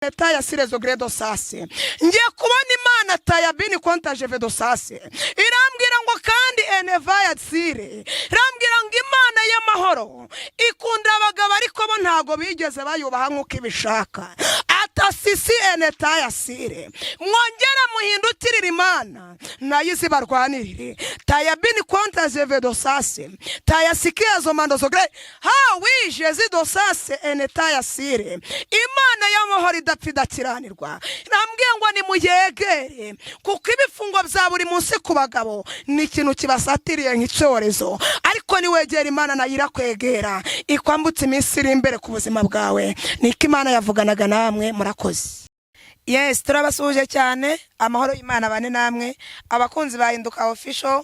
Taya sirezo gredo sase. Ngiye kubona Imana tayabini konta jevedo sase. Irambwira ngo kandi enevaya tsire. Irambwira ngo Imana y'amahoro ikunda abagabo, ariko bo ntago bigeze bayubaha nk'uko ibishaka. Atasisi enetaya sire. Mwongere muhindukirire Imana nayo izibarwanirire. Tayabini konta jevedo sase. Tayasikia zo mando zo gre. Ha wi jezi do sase enetaya sire. Imana y'amahoro idapfa, idakiranirwa. Nambwiye ngo nimuyegere, kuko ibifungo bya buri munsi ku bagabo ni ikintu kibasatiriye nk'icyorezo, ariko niwegera Imana nayo irakwegera, ikwambutse iminsi iri imbere ku buzima bwawe. Niko Imana yavuganaga namwe. Murakoze. Yes, turabasuhuje cyane. Amahoro y'Imana bane namwe, abakunzi ba Hinduka Official.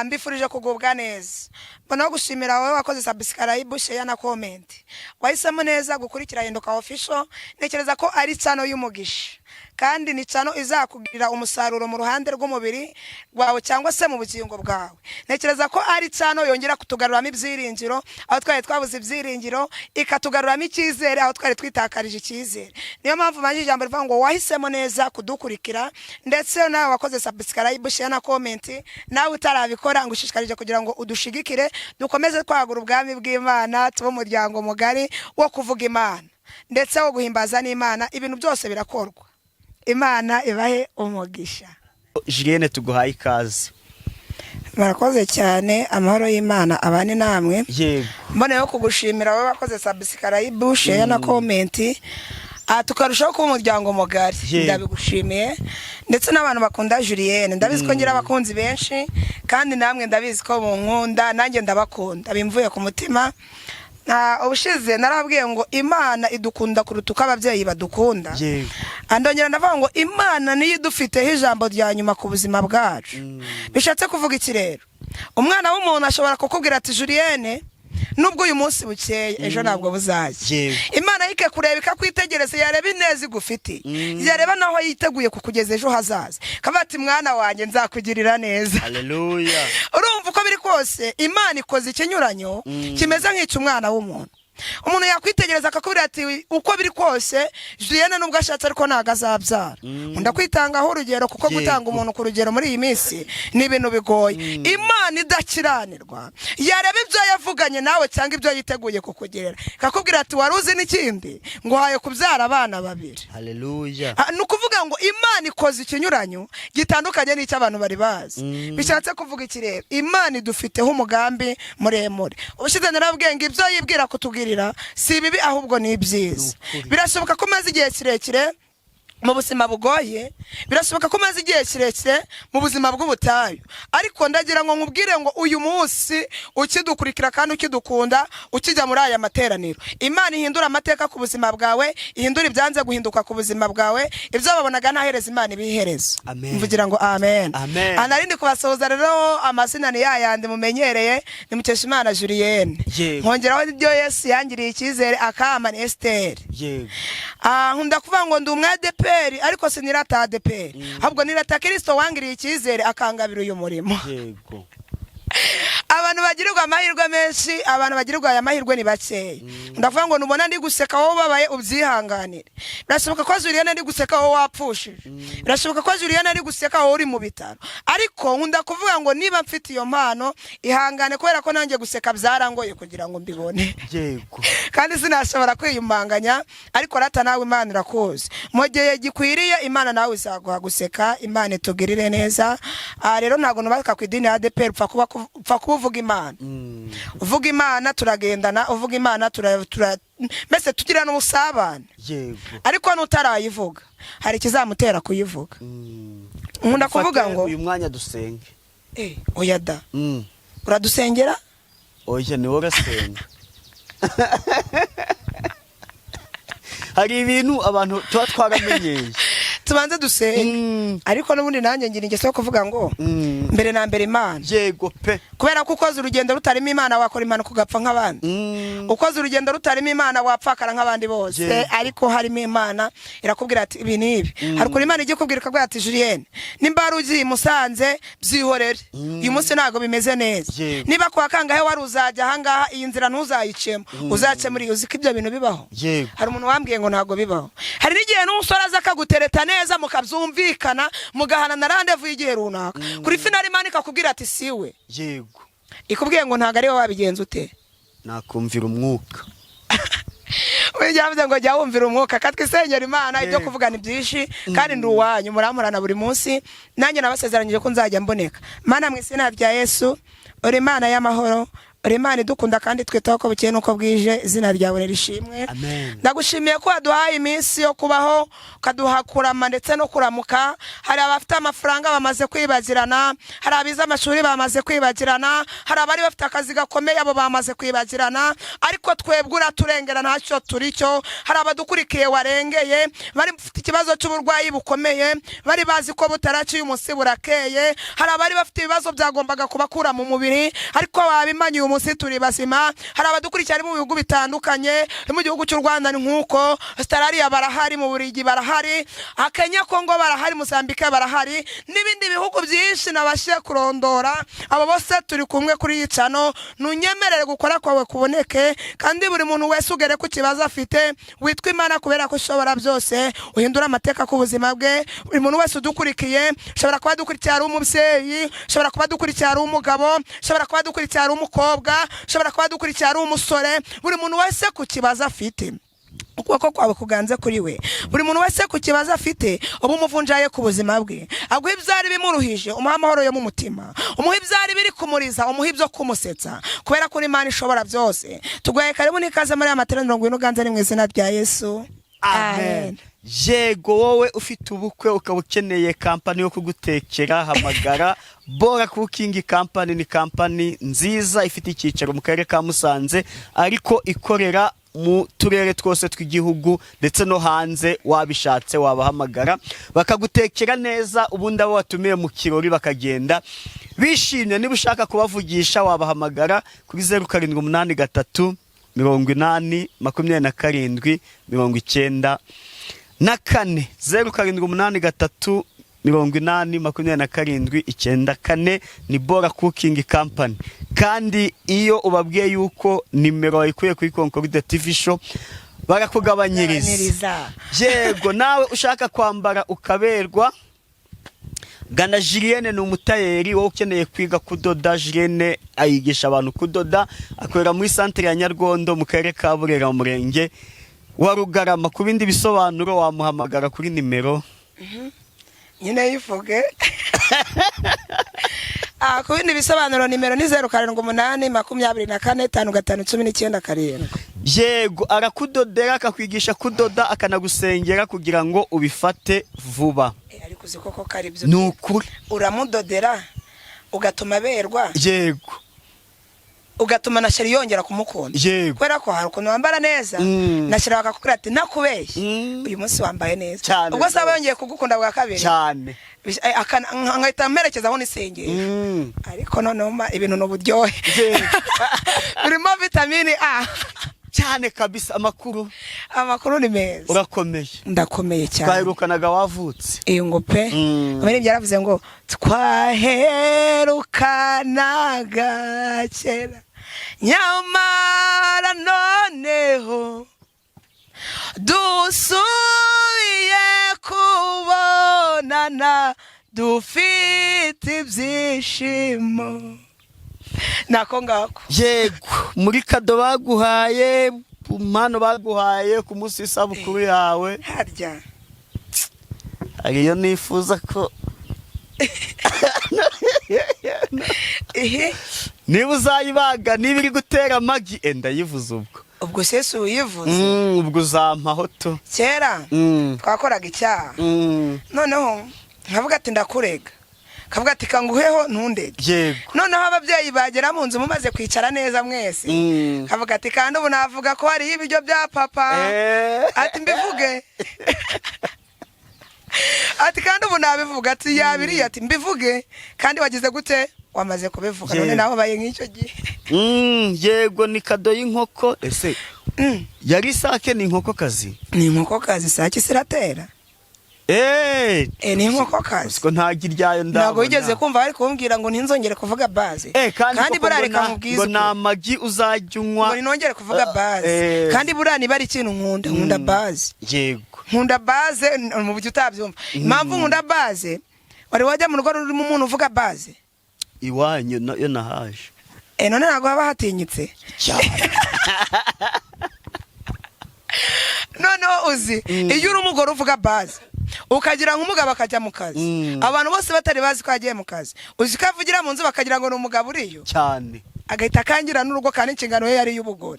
Mbifurije kugubwa neza. Mbona gushimira wowe wakoze subscribe, share na comment, wahisemo neza gukurikira Hinduka Official. Ntekereza ko ari channel y'umugisha, kandi ni channel izakugirira umusaruro mu ruhande rw'umubiri wawe cyangwa se mu bugingo bwawe. Ntekereza ko ari channel yongera kutugaruramo ibyiringiro aho twari twabuze ibyiringiro, ikatugaruramo icyizere aho twari twitakarije icyizere. Niyo mpamvu banje ijambo rivuga ngo wahisemo neza kudukurikira, ndetse nawe wakoze subscribe, share na comment, nawe utarabikora ngushishikarije kugira ngo udushigikire, dukomeze kwagura ubwami bw'Imana, tube umuryango mugari wo kuvuga Imana ndetse wo guhimbaza n'Imana. Ibintu byose birakorwa. Imana ibahe umugisha. Julienne, tuguhaye ikaze. Murakoze cyane. Amahoro y'Imana abane namwe. Yego. Mboneyeho kugushimira wowe wakoze subscribe, share na comment, tukarushaho kuba umuryango mugari. Yego. Ndabigushimiye, ndetse n'abantu bakunda Julienne. Ndabizi ko ngira abakunzi benshi, kandi namwe ndabizi ko munkunda, nanjye ndabakunda bimvuye ku mutima. Ubushize narabwiye ngo Imana idukunda kuruta uko ababyeyi badukunda. Andongera ndavuga ngo Imana niyo idufiteho ijambo rya nyuma ku buzima bwacu. Bishatse kuvuga iki rero? Umwana w'umuntu ashobora kukubwira ati: "Julienne, nubwo uyu munsi bukeye, ejo ntabwo buzajya." Imana yike kureba, ikakwitegereza, yareba ineza igufitiye, yareba naho yiteguye kukugeza ejo hazaza, ikavuga ati: "Mwana wanjye, nzakugirira neza." Haleluya. Urumva, uko biri kose Imana ikoze ikinyuranyo kimeze nk'icy'umwana w'umuntu. Umuntu yakwitegereza akakubwira ati: "Uko biri kose Julienne nubwo ashatse ariko ntabwo azabyara." Nkunda kwitangaho urugero kuko gutanga umuntu ku rugero muri iyi minsi ni ibintu bigoye. Imana idakiranirwa yareba ibyo yavuganye nawe cyangwa ibyo yiteguye kukugirira, ikakubwira ati: "Wari uzi n'ikindi? Nguhaye kubyara abana babiri." Haleluya. Ni ukuvuga ngo Imana ikoze ikinyuranyo gitandukanye n'icyo abantu bari bazi. Bishatse kuvuga iki rero? Imana idufiteho umugambi muremure. Ubushize narabwiye ngo ibyo yibwira kutugirira si ibibi, ahubwo ni ibyiza. Ni ukuri. Birashoboka ko umaze igihe kirekire mu buzima bugoye, birashoboka ko umaze igihe kirekire mu buzima bw'ubutayu, ariko ndagira ngo nkubwire ngo uyu munsi ukidukurikira kandi ukidukunda, ukijya muri aya materaniro, Imana ihindura amateka ku buzima bwawe, ihindura ibyanze guhinduka ku buzima bwawe. Ibyo babonaga ntahereza, Imana ibihereza. Amen. Mvugira ngo amen. Amen. Narindi kubasuhuza rero, amazina ni yayandi mumenyereye, ni Mukeshimana Julienne. Nkongeraho ibyo Yesu yangiriye icyizere akama, ni Esiteri. Nkunda kuvuga ngo ndi umwadeperi, ariko sinirata ADEPR, ahubwo nirata Kirisito wangiriye icyizere akangabira uyu murimo. Abantu bagirirwa amahirwe menshi, abantu bagirirwa aya mahirwe ni bakeya. Ndavuga ngo nubona ndi guseka wowe ubabaye, ubyihanganire. Birashoboka ko Julienne ari guseka wowe wapfushije, birashoboka ko Julienne ari guseka wowe uri mu bitaro, ariko nkunda kuvuga ngo niba mfite iyo mpano, ihangane, kubera ko nanjye guseka byarangoye kugira ngo mbibone. Kandi sinashobora kwiyumanganya, ariko rata nawe Imana irakuzi. Mu gihe gikwiriye Imana nawe izaguha guseka. Imana itugirire neza. Rero ntabwo nubaka ku idini ya ADEPR. Upfa kuba uvuga Imana. Uvuga Imana turagendana, uvuga Imana tura mbese tugirana ubusabane. Ariko n'utarayivuga hari ikizamutera kuyivuga. Nkunda kuvuga Dufate ngo uyu mwanya dusenge. Oya da. Uradusengera? Oya, ni wowe urasenga. Hari ibintu abantu tuba twaramenyeye. Tubanze dusenge. Ariko n'ubundi nanjye ngira ingeso yo kuvuga ngo mbere na mbere Imana. Yego pe. Kubera ko ukoze urugendo rutarimo Imana, wakora impanuka ugapfa nk'abandi. Ukoze urugendo rutarimo Imana, wapfakara nk'abandi bose. Ariko harimo Imana, irakubwira ati ibi ni ibi. Hari ukuntu Imana ijya ikubwira, ikabwira ati: "Julienne, nimba wari ugiye i Musanze, byihorere, uyu munsi ntabwo bimeze neza." Niba kuwa kangahe wari uzajya ahangaha, iyi nzira ntuzayicemo, uzace muri iyi. Uzi ko ibyo bintu bibaho? Yego. Hari umuntu wambwiye ngo ntabwo bibaho. Hari n'igihe n'umusore aza akagutereta neza, mukabyumvikana, mugahana na rendez-vous y'igihe runaka, kuri finale Imana ikakubwira ati siwe. Ikubwiye ngo ntabwo ari wowe, wabigenza ute? Nakumvira umwuka. Yavuze ngo jya wumvira umwuka. Katwisengera Imana. Ibyo kuvuga ni byinshi, kandi ndi uwanyu, muramurana buri munsi. Nanjye nabasezeranyije ko nzajya mboneka. Mana, mu izina rya Yesu, uri Imana y'amahoro, uri Imana idukunda kandi twitaho ko bukeye n'uko bwije. Izina ryawe rishimwe. Amen. Ndagushimiye ko waduhaye iminsi yo kubaho, ukaduha kurama ndetse no kuramuka. Hari abafite amafaranga bamaze kwibagirana, hari abize amashuri bamaze kwibagirana, hari abari bafite akazi gakomeye, abo bamaze kwibagirana, ariko twebwe uraturengera, ntacyo turi cyo. Hari abadukurikiye warengeye, bari bafite ikibazo cy'uburwayi bukomeye, bari bazi ko butaraciye, umunsi burakeye. Hari abari bafite ibibazo byagombaga kubakura mu mubiri, ariko wabimanye, uyu munsi turi bazima. Hari abadukurikiye ari mu bihugu bitandukanye, no mu gihugu cy'u Rwanda ni nk'uko, Australia barahari, mu Burigi barahari, Kenya, Kongo barahari, Mozambique barahari, n'ibindi bihugu byinshi nabashije kurondora. Abo bose turi kumwe kuri iyi channel. Ntunyemerere gukora kwawe kuboneke, kandi buri muntu wese ugere ku kibazo afite. Witwa Imana kubera ko ushobora byose, uhindura amateka ku buzima bwe. Buri muntu wese udukurikiye, ushobora kuba dukurikiye ari umubyeyi, ushobora kuba dukurikiye ari umugabo, ushobora kuba dukurikiye ari umukobwa, ushobora kuba dukurikiye ari umusore, buri muntu wese ku kibazo afite, ukuboko kwawe kuganze kuri we. Buri muntu wese ku kibazo afite, uba umuvunjaye ku buzima bwe, aguha ibyari bimuruhije, umuha amahoro yo mu mutima, umuha ibyari biri kumuriza, umuha ibyo kumusetsa, kubera ko Imana ishobora byose. Tuguhaye karibu n'ikaze muri aya materaniro. Ngwino uganze, ni mu izina rya Yesu. Amen. Yego, wowe ufite ubukwe ukaba ukeneye kampani yo kugutekera, hamagara Bora Cooking Company. Ni kampani nziza ifite icyicaro mu karere ka Musanze, ariko ikorera mu turere twose tw'igihugu ndetse no hanze. Wabishatse wabahamagara bakagutekera neza, ubundi abo watumiye mu kirori bakagenda bishimye. Niba ushaka kubavugisha, wabahamagara kuri 0783 80 27 94, 0783 80 27 94. Ni Bora Cooking Company. Kandi iyo ubabwiye yuko nimero wayikuye kuri Concorde TV Show, barakugabanyiriza. Gabanyiriza. Yego, nawe ushaka kwambara ukaberwa, gana Julienne, ni umutayeri. Wowe ukeneye kwiga kudoda, Julienne ayigisha abantu kudoda. Akorera muri santere ya Nyarwondo, mu karere ka Burera, mu murenge wa Rugarama. Ku bindi bisobanuro wamuhamagara kuri nimero Nyine yivuge. Ku bindi bisobanuro, nimero ni 0782 455 197. Yego, arakudodera, akakwigisha kudoda, akanagusengera kugira ngo ubifate vuba. Ariko uzi koko ko ari byo? Ni ukuri. Uramudodera ugatuma aberwa. Ugatuma na chéri yongera kumukunda. Kubera ko hari ukuntu wambara neza, na chéri bakakubwira ati: "Ntakubeshye, uyu munsi wambaye neza." Cyane Ubwo se aba rwose. yongeye kugukunda bwa kabiri. Cyane. Nkahita mperekezaho n'isengesho. Ariko noneho ibintu ni uburyohe. Birimo vitamini A. Cyane kabisa. Amakuru? Amakuru ni meza. Urakomeye? Ndakomeye cyane. Twaherukanaga wavutse. Iyo ngo pe. Umuririmbyi yaravuze ngo twaherukanaga kera, nyamara noneho dusubiye kubonana, dufite ibyishimo. Nako ngako. Yego, muri cadeau baguhaye, ku mpano baguhaye ku munsi w'isabukuru yawe, Harya hari iyo nifuza ko Ihe? Niba uzayibaga, niba iri gutera amagi, ndayivuze ubwo. Ubwo sesi uyivuze. Ubwo uzampaho tu. Kera twakoraga icyaha, noneho nkavuga ati ndakurega, kavuga ati kanguheho ntundege. Noneho ababyeyi bagera mu nzu, mumaze kwicara neza mwese, kavuga ati kandi ubu navuga ko hariyo ibiryo bya papa. Ati mbivuge. N'ubu nabivuga ati yabiriye, ati mbivuge kandi wagize gute, wamaze kubivuga none. Yego. Nawe baye nk'icyo gihe. Yego, ni kado y'inkoko ese? Yari isake, ni inkokokazi? Ni inkokokazi, sake isiratera. Eh, ni inkokokazi. Siko ntago iryayo ndabona. Ntabwo wigeze kumva bari kumbwira ngo ntinzongere kuvuga baze? Kandi kandi koko buriya ngo reka nkubwize ngo ni ukuri. Amagi uzajya unywa. Ngo ninongere kuvuga baze. Kandi buriya niba ari ikintu nkunda, nkunda baze. Nkunda baze mu buryo utabyumva. Impamvu nkunda baze, wari wajya mu rugo rurimo umuntu uvuga baze? Iwanyu yo nahaje. Eh, none ntabwo haba hatinyitse? Cyane. Noneho uzi iyo uri umugore uvuga baze, ukagira nk'umugabo akajya mu kazi, abantu bose batari bazi ko yagiye mu kazi, uzi ko avugira mu nzu bakagira ngo ni umugabo uriyo? Cyane. Agahita akangira n'urugo, kandi inshingano ye yari iy'ubugore.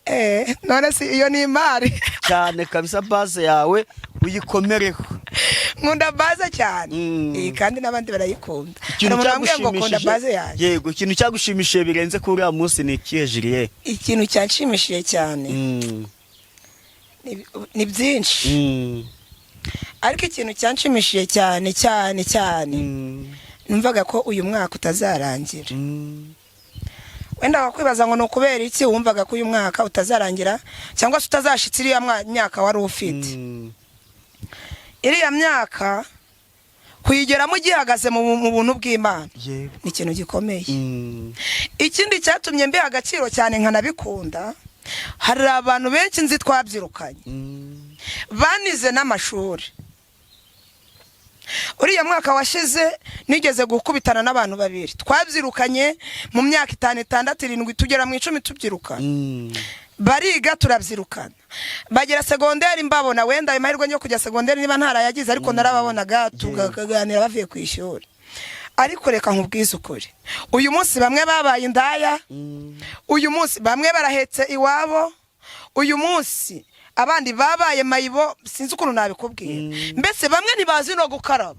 Eh, none si iyo ni imari? Cyane kabisa, baze yawe uyikomereho. Nkunda baze cyane. Eh, kandi n'abandi barayikunda. Hari Ikintu umuntu wambwiye ngo kunda cyagushimishije baze yanjye. Yego, ikintu cyagushimishije birenze kuri uriya munsi ni ikihe, Juliet? Ikintu cyanshimishije cyane ni byinshi, ariko ikintu cyanshimishije cyane cyane cyane, numvaga ko uyu mwaka utazarangira. Wenda wakwibaza ngo ni ukubera iki wumvaga ko uyu mwaka utazarangira, cyangwa se utazashitsa iriya myaka wari ufite. Iriya myaka kuyigeramo ugihagaze mu buntu bw'Imana ni ikintu gikomeye. Ikindi cyatumye mbiha agaciro cyane nkanabikunda, hari abantu benshi nzi twabyirukanye, banize n'amashuri. Uriya mwaka washize nigeze gukubitana n'abantu babiri twabyirukanye mu myaka 5, 6, 7, tugera mu 10 tubyirukana. Bariga, turabyirukana, bagera segonderi mbabona. Wenda ayo mahirwe yo kujya segonderi niba ntarayagize, ariko narababonaga tukaganira bavuye ku ishuri. Ariko reka nkubwize ukuri, uyu munsi bamwe babaye indaya, uyu munsi bamwe barahetse iwabo, uyu munsi abandi babaye mayibo, sinzi ukuntu nabikubwira. Mbese bamwe ntibazi no gukaraba.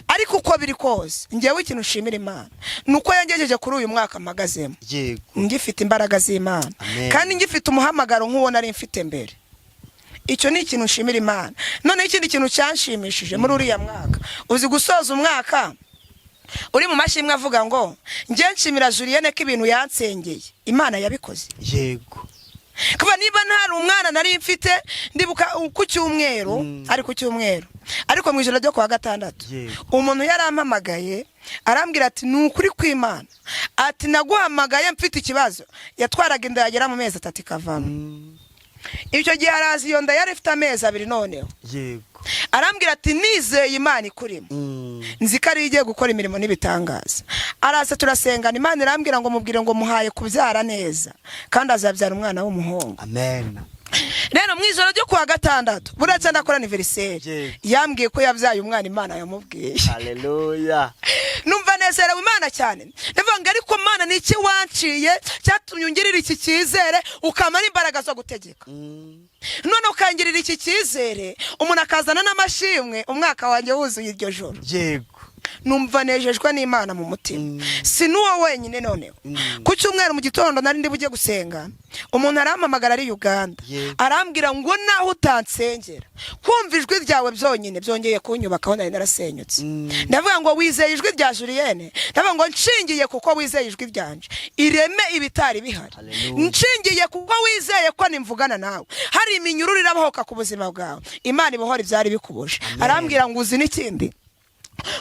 Ariko uko biri kose, ngewe ikintu nshimira Imana ni uko yangejeje kuri uyu mwaka mpagazemo ngifite imbaraga z'Imana, Amen. kandi ngifite umuhamagaro nk'uwo nari mfite mbere. Icyo ni ikintu nshimira Imana. Noneho ikindi kintu cyanshimishije muri uriya mwaka, uzi gusoza umwaka uri mu mashimwe avuga ngo njye nshimira Julienne ko ibintu yansengeye Imana yabikoze. Kuba niba ntari umwana nari mfite, ndibuka ku cyumweru, ari ku cyumweru, ariko mu ijoro ryo kuwa gatandatu, umuntu yarampamagaye arambwira ati ni ukuri kw'Imana, ati naguhamagaye mfite ikibazo. Yatwaraga inda yagera mu mezi 3 ikavamo. Icyo gihe araza, iyo nda yari ifite amezi 2 noneho. Arambwira ati nizeye Imana ikurimo, nzi ko ariyo igiye gukora imirimo n'ibitangaza. Araza turasengana, Imana irambwira ngo mubwire ngo muhaye kubyara neza, kandi azabyara umwana w'umuhungu. Amen. Rero mu ijoro ryo kuwa gatandatu, buracya ndakora anniversaire, yambwiye ko yabyaye umwana Imana yamubwiye. Haleluya. Numva nezerewe Imana cyane, ndavuga ngo ariko Mana, ni iki wanciye cyatumye ungirira iki cyizere, ukamara imbaraga zo gutegeka, none ukangirira iki cyizere, umuntu akazana n'amashimwe umwaka wanjye wuzuye iryo joro? Numva nejejwe n'Imana mu mutima. Si n'uwo wenyine. Noneho ku cyumweru mu gitondo nari ndi bujye gusenga, umuntu arampamagara ari Uganda. Arambwira ngo naho utansengera, kumva ijwi ryawe byonyine byongeye kunyubaka aho nari narasenyutse. Ndavuga ngo wizeye ijwi rya Julienne? Ndavuga ngo nshingiye kuko wizeye ijwi ryanje ireme ibitari bihari, Hallelujah. nshingiye kuko wizeye ko nimvugana nawe hari iminyururu irabohoka ku buzima bwawe, Imana ibohora ibyari bikubuje. Arambwira ngo uzi n'ikindi,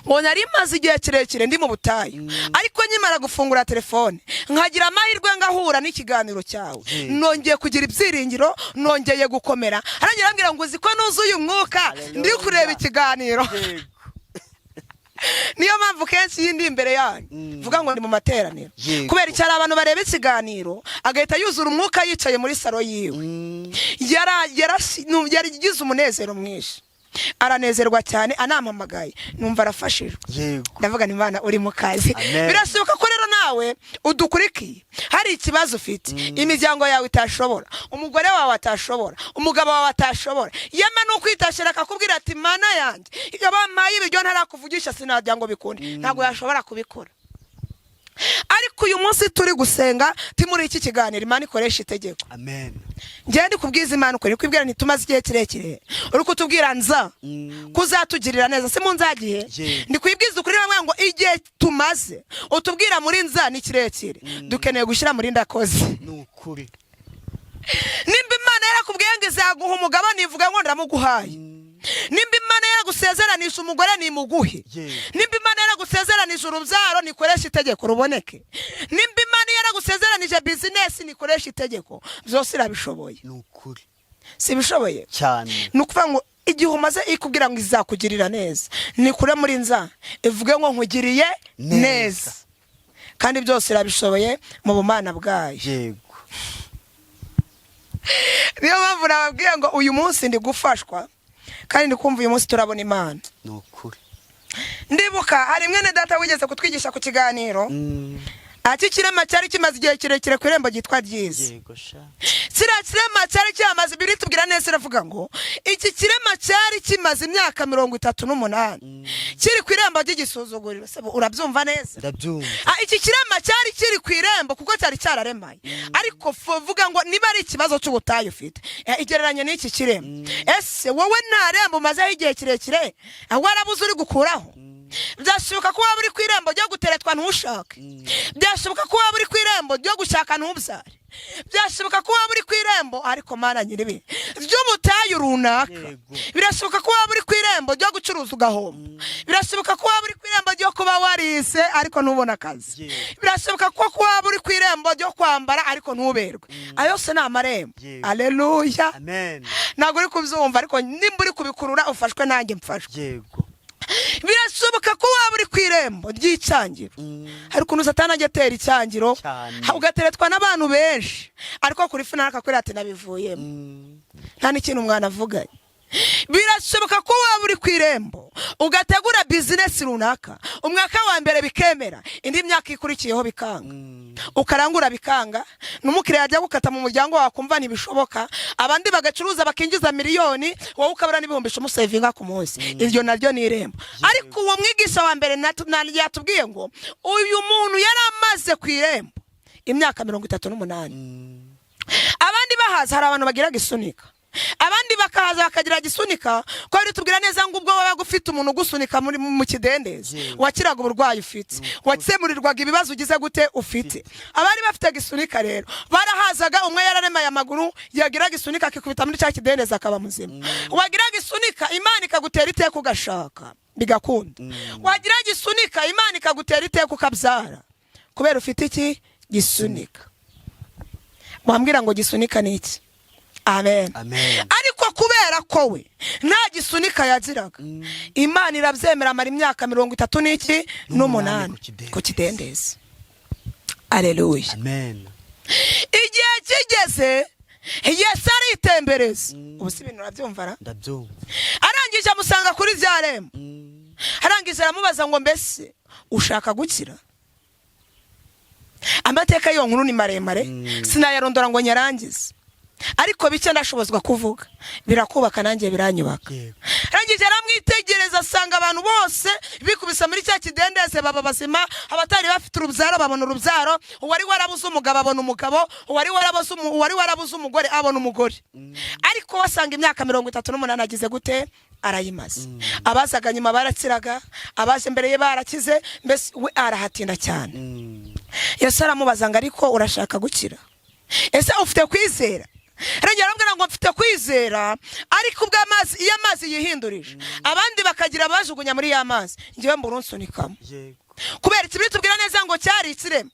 ngo nari maze igihe kirekire ndi mu butayu, ariko nkimara gufungura telefone nkagira amahirwe ngahura n'ikiganiro cyawe, nongeye kugira ibyiringiro, nongeye gukomera. Arangira arambwira ngo uzi ko nuzuye umwuka ndi kureba ikiganiro? Niyo mpamvu kenshi iyo ndi imbere yanyu mvuga ngo ndi mu materaniro, kubera icyo hari abantu bareba ikiganiro agahita yuzura umwuka yicaye muri salo yiwe. Yaragize umunezero mwinshi, aranezerwa cyane, anampamagaye numva arafashijwe. Ndavuga nti Imana uri mu kazi. Amen. Birashoboka ko rero nawe udukurikiye hari ikibazo ufite, imiryango yawe itashobora, umugore wawe atashobora, umugabo wawe atashobora, yeme n'ukwitashira akakubwira ati Mana yanjye, iyo bampaye ibiryo ntarakuvugisha sinajya ngo bikunde, ntabwo yashobora kubikora. Ariko uyu munsi turi gusenga, ti muri iki kiganiro Imana ikoresha itegeko. Amen. Njyewe ndi kubwiza Imana ukuri, kwibwira ntitumaze igihe kirekire uri kutubwira nza kuzatugirira neza, si mu nzagihe. Yego. Ndi kwibwiza ukuri bamwe ngo igihe tumaze utubwira muri nza ni kirekire, dukeneye gushyira muri ndakoze. Ni ukuri. Nimba Imana yarakubwiye ngo izaguha umugabo, nivuga ngo ndamuguhaye. Nimba Imana yaragusezeranisha umugore, nimuguhe. Yego. Nimba Imana yaragusezeranije urubyaro, nikoreshe itegeko ruboneke. Nimba Imana yaragusezeranije business, nikoreshe itegeko. Byose irabishoboye. Ni ukuri. Si ibishoboye? Cyane. Ni ukuvuga ngo igihe umaze ikubwira ngo izakugirira neza, nikure muri nza ivuge ngo nkugiriye neza. Neza, kandi byose irabishoboye mu bumana bwayo. Niyo mpamvu nababwiye ngo uyu munsi ndi gufashwa, kandi ndi kumva uyu munsi turabona Imana. Ni ukuri. Ndibuka hari mwene data wigeze kutwigisha ku kiganiro ati kirema cyari kimaze igihe kirekire ku irembo ryitwa Ryiza. Yego sha. Kiriya kirema cyari cyamaze, biri tubwira neza, iravuga ngo iki kirema cyari kimaze imyaka 38 kiri ku irembo ry'igisuzuguriro. Se urabyumva neza? Ndabyumva. Ah, iki kirema cyari kiri ku irembo kuko cyari cyararemaye. Ariko vuga ngo niba ari ikibazo cy'ubutayu ufite, igereranye n'iki kirema. Ese wowe nta rembo umazeho igihe kirekire, warabuze uri gukuraho? Byashoboka ko waba uri ku irembo ryo guteretwa ntushake. Byashoboka ko waba uri ku irembo ryo gushaka ntubyare. Byashoboka ko waba uri ku irembo, ariko Mana nyiribi, ry'ubutayu runaka. Birashoboka ko waba uri ku irembo ryo gucuruza ugahomba. Birashoboka ko waba uri ku irembo ryo kuba warize ariko ntubone akazi. Birashoboka ko waba uri ku irembo ryo kwambara ariko ntuberwe. Ayo yose ni amarembo. Aleluya. Amen. Ntabwo uri kubyumva, ariko nimba uri kubikurura ufashwe, nanjye mfashwe. Birashoboka ko waba uri ku irembo ry'icyangiro. Hari ukuntu Satani ajya atera icyangiro, Cyane. ugateretwa n'abantu benshi, ariko kuri finale akakubwira ati nabivuyemo, nta n'ikintu umwana avuganye. Birashoboka ko waba uri ku irembo ugategura business runaka, umwaka wa mbere bikemera, indi myaka ikurikiyeho bikanga, ukarangura bikanga, n'umukiriya yajya gukata mu muryango wawe wakumva ntibishoboka, abandi bagacuruza bakinjiza miliyoni, wowe ukabura n'10,000 usavinga ku munsi. Iryo naryo ni irembo. Ariko uwo mwigisha wa mbere yatubwiye ngo uyu muntu yari amaze ku irembo imyaka 38. Abandi bahaza, hari abantu bagira gisunika, abandi bakahaza bakagira gisunika, ko biri tubwira neza ngo ubwo wabaga ufite umuntu ugusunika muri mu kidendezi, wakiraga uburwayi ufite, wakemurirwaga ibibazo ugize gute ufite. Abari bafite gisunika rero barahazaga, umwe yararemaye amaguru, yagira gisunika akikubita muri cya kidendezi akaba muzima. Wagira gisunika, Imana ikagutera iteka ugashaka bigakunda. Wagira gisunika, Imana ikagutera iteka ukabyara kubera ufite iki gisunika. Wambwira ngo gisunika ni iki? Amen. Amen. Ariko kubera ko we nta gisunika yagiraga, Imana irabyemera, amara imyaka mirongo itatu n'iki n'umunani ku kidendezi. Ku kidendezi. Aleluya. Amen. Igihe kigeze, Yesu aritembereza. Ubu si ibintu urabyumva ra? Ndabyumva. Arangije amusanga kuri rya rembo, arangije aramubaza ngo mbese ushaka gukira? Amateka y'iyo nkuru ni maremare, sinayarondora ngo nyarangize, ariko bike ndashobozwa kuvuga birakubaka, nanjye biranyubaka. Arangije aramwitegereza, asanga abantu bose bikubise muri cya kidendezi baba bazima, abatari bafite urubyaro babona urubyaro, uwari warabuze umugabo abona umugabo, uwari warabuze umugore abona umugore. Ariko wasanga imyaka 38 agize gute? Arayimaze. Abazaga nyuma barakiraga, abaje mbere ye barakize, mbese we arahatinda cyane. Yesu aramubaza ngo ariko urashaka gukira? Ese ufite kwizera? Arongera aramubwira ngo mfite kwizera, ariko ubwo amazi, iyo amazi yihindurije, abandi bakagira abajugunya muri ya mazi, ngewe mbura unsunikamo. Kubera ikibiri tubwira neza ngo cyari ikirema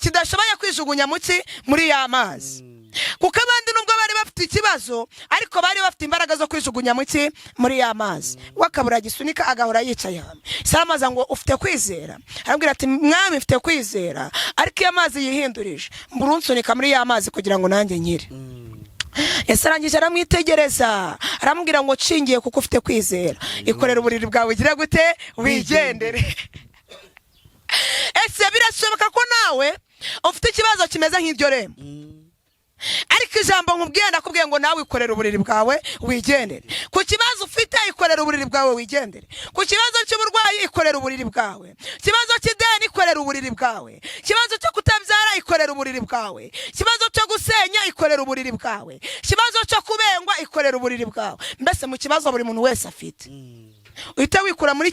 kidashoboye kwijugunya mu ki? Muri ya mazi. Kuko abandi nubwo bari bafite ikibazo, ariko bari bafite imbaraga zo kwijugunya mu ki? Muri ya mazi. We akabura gisunika, agahora yicaye hamwe. Amaze ngo ufite kwizera? Arambwira ati mwami, mfite kwizera, ariko iyo amazi yihindurije mbura unsunika muri ya mazi kugira ngo nanjye nkire. Yesu arangije aramwitegereza, aramubwira ngo nshingiye kuko ufite kwizera, ikorera uburiri bwawe ugire gute? Wigendere. Ese birashoboka ko nawe ufite ikibazo kimeze nk'iryo rembo? Ariko ijambo nkubwiye, ndakubwiye ngo nawe ikorere uburiri bwawe wigendere. Ku kibazo ufite, ikorera. Ikorera uburiri bwawe wigendere. Ku kibazo cy'uburwayi, ikorera uburiri bwawe. Ikibazo cy'ideni, ikorera uburiri bwawe. Ikibazo cyo kutabyara, ikorera uburiri bwawe. Ikibazo cyo gusenya, ikorera uburiri bwawe. Ikibazo cyo kubengwa, ikorera uburiri bwawe. Mbese mu kibazo buri muntu wese afite, uhita wikura muri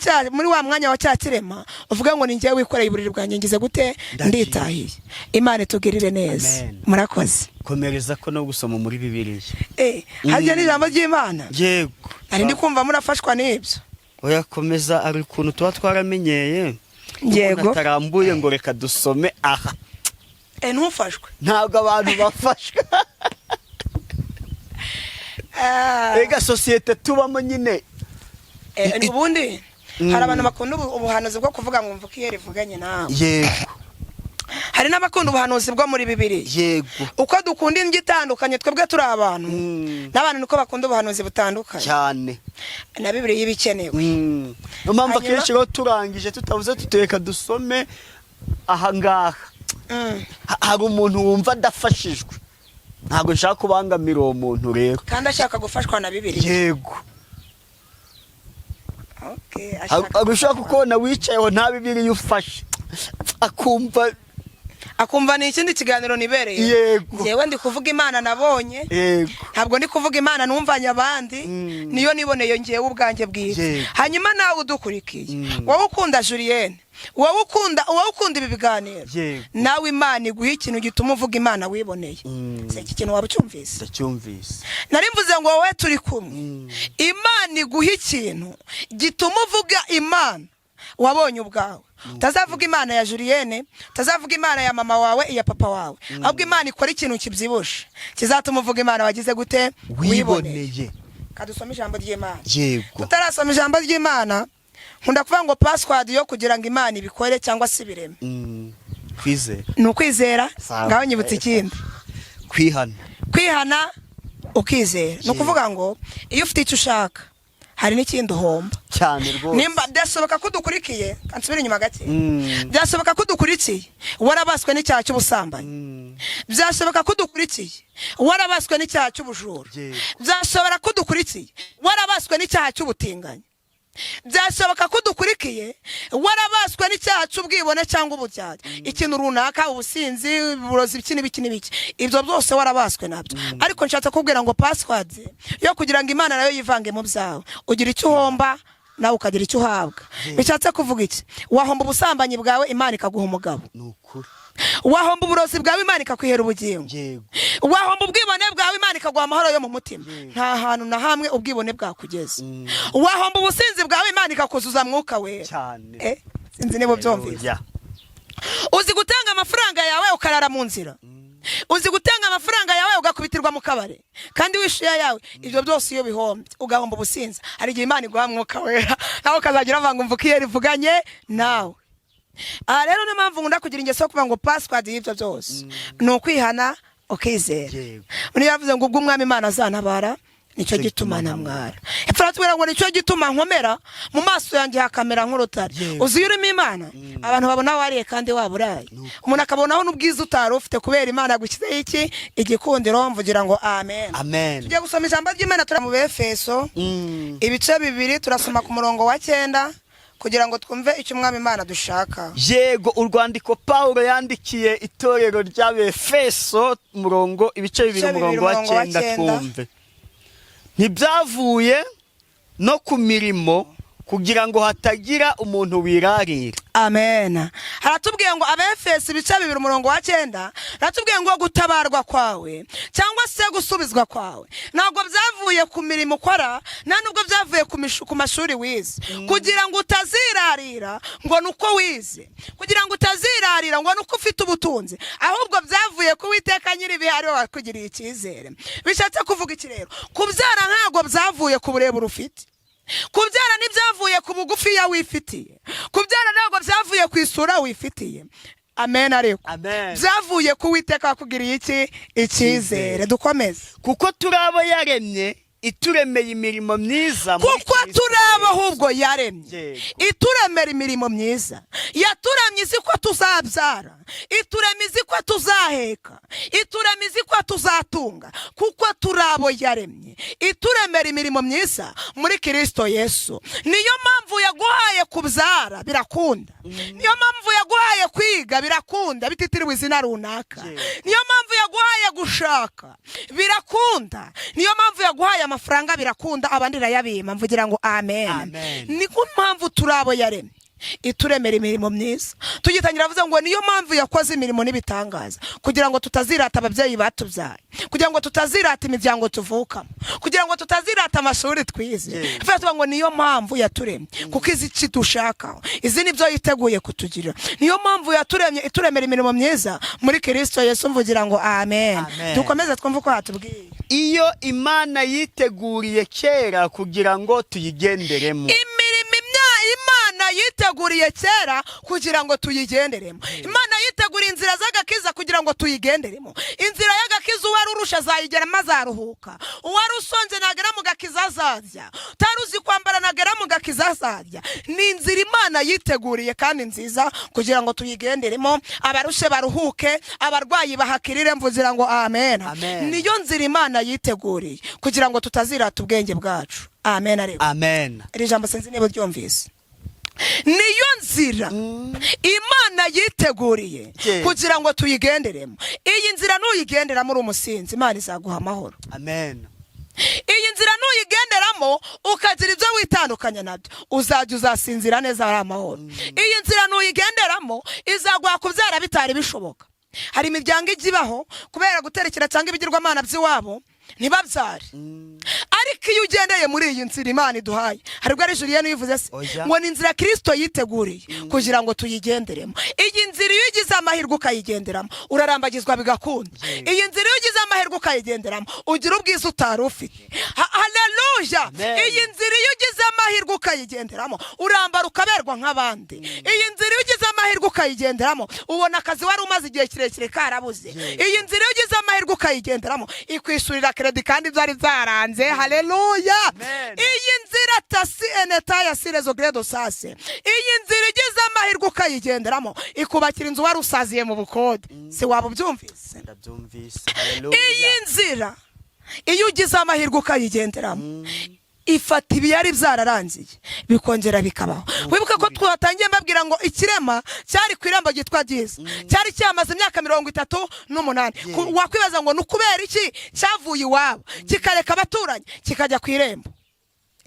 wa mwanya wa cya kirema, uvuge ngo: "Ni njyewe wikoreye uburiri bwanjye, ngize gute?" Ndagiye. Nditahiye. Imana itugirire neza. Amen. Murakoze. Komereza ko no gusoma muri Bibiliya. Harya n'ijambo ry'Imana? Yego. Nari ndi kumva murafashwa n'ibyo. Oya, komeza, ari ukuntu tuba twaramenyeye. Yego. Umuntu atarambuye ngo reka dusome aha. Ntufashwe. Ntabwo abantu bafashwe. Ega sosiyete tubamo nyine. Ubundi hari abantu bakunda ubuhanuzi bwo kuvuga ngo mvuke iyo rivuganye nawe. Hari n'abakunda ubuhanuzi bwo muri Bibiliya. Uko dukunda indyo itandukanye, twebwe turi abantu, n'abantu niko bakunda ubuhanuzi butandukanye. Na Bibiliya iba ikenewe. Niyo mpamvu akenshi rero turangije tutavuze tuteka dusome aha ngaha. Hari umuntu wumva adafashijwe, ntabwo nshaka kubangamira uwo muntu rero. Kandi ashaka gufashwa na Bibiliya. Yego. Okay, ashaka Hari ushobora kukubona wicayeho nta Bibiliya ufashe, akumva akumva ni ikindi kiganiro nibereye. Njyewe ndi kuvuga Imana nabonye. Ntabwo ndi kuvuga Imana numvanye abandi. Niyo niboneye ngewe ubwanjye bwite. Hanyuma nawe udukurikiye, wowe ukunda Julienne, wowe ukunda ibi biganiro, nawe Imana iguha ikintu gituma uvuga Imana wiboneye. Se iki kintu waba ucyumvise? Ndacyumvise. Nari mvuze ngo wowe turi kumwe, Imana iguha ikintu gituma uvuga Imana wabonye ubwawe. Utazavuga Imana ya Julienne, utazavuga Imana ya mama wawe, iya papa wawe, ahubwo Imana ikora ikintu kibyibushe kizatuma uvuga Imana wagize gute? Wiboneye. Kadusome ijambo ry'Imana. Yego. Tutarasoma ijambo ry'Imana, nkunda kuvuga ngo password yo kugira ngo Imana ibikore cyangwa se ibireme Kwizera. ni ukwizera. Sawa. Ngaho nyibutse ikindi. Kwihana. Kwihana, ukizera. Ni ukuvuga ngo iyo ufite icyo ushaka, hari n'ikindi uhomba. Cyane rwose. Nimba byashoboka ko udukurikiye, kansubire inyuma gake. Byashoboka ko udukurikiye warabaswe n'icyaha cy'ubusambanyi. Byashoboka ko udukurikiye warabaswe n'icyaha cy'ubujura. Byashobora ko udukurikiye warabaswe n'icyaha cy'ubutinganyi. Byashoboka ko udukurikiye warabaswe n'icyaha cy'ubwibone cyangwa uburyarya, ikintu runaka, ubusinzi, uburozi, iki n'ibiki n'ibiki, ibyo byose warabaswe nabyo. Ariko nshatse kubwira ngo password yo kugira ngo Imana nayo yivange mu byawe, ugira icyo uhomba, nawe ukagira icyo uhabwa. Bishatse kuvuga iki? Wahomba ubusambanyi bwawe, Imana ikaguha umugabo. Ni ukuri. Wahomba uburozi bwawe, Imana ikakwihera ubugingo. Wahomba ubwibone bwawe, Imana ikaguha amahoro yo mu mutima. Nta hantu na hamwe ubwibone bwakugeza. Wahomba ubusinzi bwawe, Imana ikakuzuza Mwuka Wera. Sinzi niba ubyumvise. Uzi gutanga amafaranga yawe ukarara mu nzira? Uzi gutanga amafaranga yawe ugakubitirwa mu kabari kandi wishyuye ayawe? Ibyo byose iyo bihombye, ugahomba ubusinzi, hari igihe Imana iguha Mwuka Wera, nawe ukazagira uvuga ngo mvuke iyo rivuganye nawe. Aha rero niyo mpamvu nkunda kugira ingeso yo kuvuga ngo password y'ibyo byose ni ukwihana, ukizera. Niyo yavuze ngo ubwo Umwami Imana azantabara, nicyo Nicyo gituma gituma ntamwara. Epfo aratubwira ngo nicyo gituma nkomera, mu maso yanjye hakamera nk'urutare. Uzi iyo urimo Imana, abantu babona wariye kandi waburaye, umuntu akabonaho n'ubwiza utari ufite kubera Imana yagushyizeho iki? Igikundiro. Mvugira ngo amen. Amen. Tugiye gusoma ijambo ry'Imana. Turi mu Befeso, ibice 2, turasoma ku murongo wa 9 kugira ngo twumve icyo Umwami Imana dushaka. Yego, urwandiko Pawulo yandikiye itorero ry'Abefeso, umurongo, ibice 2, Ibice 2, umurongo wa umurongo wa 9. 9. Twumve: "Ntibyavuye no ku mirimo, kugira ngo hatagira umuntu wirarira." Amen. Haratubwiye ngo, Abefesi ibice 2 umurongo wa 9, haratubwiye ngo gutabarwa kwawe cyangwa se gusubizwa kwawe ntabwo byavuye ku mirimo ukora, nta nubwo byavuye ku mashuri wize, kugira ngo utazirarira ngo ni uko wize, kugira ngo utazirarira ngo ni uko ufite ubutunzi, ahubwo byavuye ku Witeka nyir'ibihe, ariwe wakugiriye icyizere. Bishatse kuvuga iki rero? Kubyara ntabwo byavuye ku burebure ufite. Kubyara ntibyavuye ku bugufiya wifitiye. Kubyara ntabwo byavuye ku isura wifitiye. Amen. Ariko Amen. byavuye ku Witeka wakugiriye iki? Icyizere. Dukomeze. "Kuko turi abo yaremye, ituremeye imirimo myiza muri Kuko Kristo turi abo ahubwo yaremye, ituremera imirimo myiza. Yaturemye izi ko tuzabyara, iturema izi ko tuzaheka, iturema izi ko tuzatunga, kuko turi abo yaremye, ituremera imirimo myiza muri Kirisito Yesu. Niyo mpamvu yaguhaye kubyara, birakunda. Niyo mpamvu yaguhaye kwiga, birakunda, bititiriwe izina runaka. Niyo mpamvu yaguhaye gushaka, birakunda. Niyo mpamvu yaguhaye amafaranga, birakunda, abandi irayabima. Mvugira ngo amen. Amen. Niko mpamvu turi abo yaremye, ituremera imirimo myiza. Tugitangira avuze ngo niyo mpamvu yakoze imirimo n'ibitangaza, kugira ngo tutazirata ababyeyi batubyaye, kugira ngo tutazirata imiryango tuvukamo, kugira ngo tutazirata amashuri twize. Tuvuga ngo niyo mpamvu yaturemye, kuko izi iki dushaka, izi nibyo yiteguye kutugirira. Niyo mpamvu yaturemye, ituremera imirimo myiza muri Kirisito Yesu. Mvugira ngo amen. Amen. Dukomeze twumve uko hatubwiye. Iyo Imana yiteguriye kera kugira ngo tuyigenderemo. Imirimo Imana yiteguriye kera kugira ngo tuyigenderemo. Imana yiteguriye inzira z'agakiza kugira ngo tuyigenderemo. Inzira y'agakiza, uwari urusha azayigeramo, azaruhuka. Uwari usonze nagera mu gakiza azarya, utari uzi kwambara nagera mu gakiza azarya. Ni inzira Imana yiteguriye kandi nziza kugira ngo tuyigenderemo, abarushe baruhuke, abarwayi bahakirire. Mvugira ngo amen. Amen. Niyo nzira Imana yiteguriye kugira ngo tutazirata ubwenge bwacu. Amen. Ariko Amen. iri jambo sinzi niba uryumvise. Niyo nzira Imana yiteguriye kugira ngo tuyigenderemo. Iyi nzira nuyigenderamo uri umusinzi, Imana izaguha amahoro. Amen. Iyi nzira nuyigenderamo ukagira ibyo witandukanya nabyo, uzajya uzasinzira neza ari amahoro. Iyi nzira nuyigenderamo izaguha kubyara bitari bishoboka. Hari imiryango ijya ibaho kubera guterekera cyangwa ibigirwamana by'iwabo ntibabyare, ariko iyo ugendeye muri iyi nzira Imana iduhaye, hari ubwo ari Julien uyivuze se? Oya. Ngo ni inzira Kirisito yiteguriye kugira ngo tuyigenderemo. Iyi nzira iyo ugize amahirwe ukayigenderamo, urarambagizwa bigakunda. Iyi nzira iyo ugize amahirwe ukayigenderamo, ugira ubwiza utari ufite. Haleluya. Amen. Iyi nzira iyo ugize amahirwe ukayigenderamo, urambara ukaberwa nk'abandi. Iyi nzira iyo ugize amahirwe ukayigenderamo, ubona akazi wari umaze igihe kirekire karabuze. Iyi nzira iyo ugize amahirwe ukayigenderamo, ikwishyurira crédit kandi byari byaranze. Haleluya. Amen. Iyi nzira tasi eneta ya sirezo gredo sase, iyi nzira igize amahirwe ukayigenderamo, ikubakira inzu wari usaziye mu bukode. Si waba ubyumvise? Ndabyumvise, haleluya. Iyi nzira iyo ugize amahirwe ukayigenderamo, ifata ibiyari byararangiye bikongera bikabaho. Wibuke ko twatangiye mbabwira ngo ikirema cyari ku irembo ryitwa Ryiza, cyari cyamaze imyaka 38. Wakwibaza ngo ni ukubera iki cyavuye iwabo, kikareka abaturanyi, kikajya ku irembo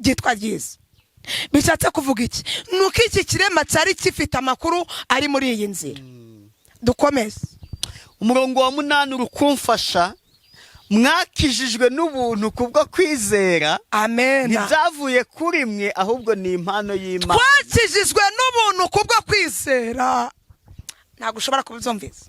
ryitwa Ryiza? Bishatse kuvuga iki? Ni uko iki kirema cyari gifite amakuru ari muri iyi nzira. Dukomeze. Umurongo wa 8 uri kumfasha. Mwakijijwe n'ubuntu kubwo kwizera, Amen. ntibyavuye kuri mwe, ahubwo ni impano y'Imana. Twakijijwe n'ubuntu kubwo kwizera. Ntabwo ushobora kubyumvisa.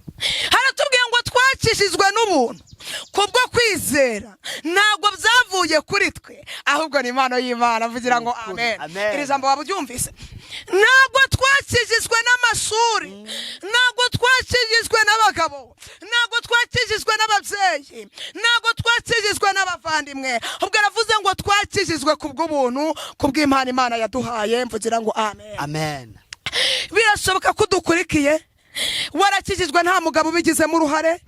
Haratubwiye ngo twakijijwe n'ubuntu kubwo kwizera, ntabwo byavuye kuri twe, ahubwo ni impano y'Imana. Mvugira ngo amen. Amen. Iri jambo waba uryumvise? Ntabwo twakijijwe n'amashuri, ntabwo twakijijwe n'abagabo, ntabwo twakijijwe n'ababyeyi, ntabwo twakijijwe n'abavandimwe, ahubwo aravuze ngo twakijijwe kubw'ubuntu, kubw'impano Imana yaduhaye. Mvugira ngo amen. Amen. Birashoboka ko udukurikiye warakijijwe nta mugabo ubigizemo uruhare,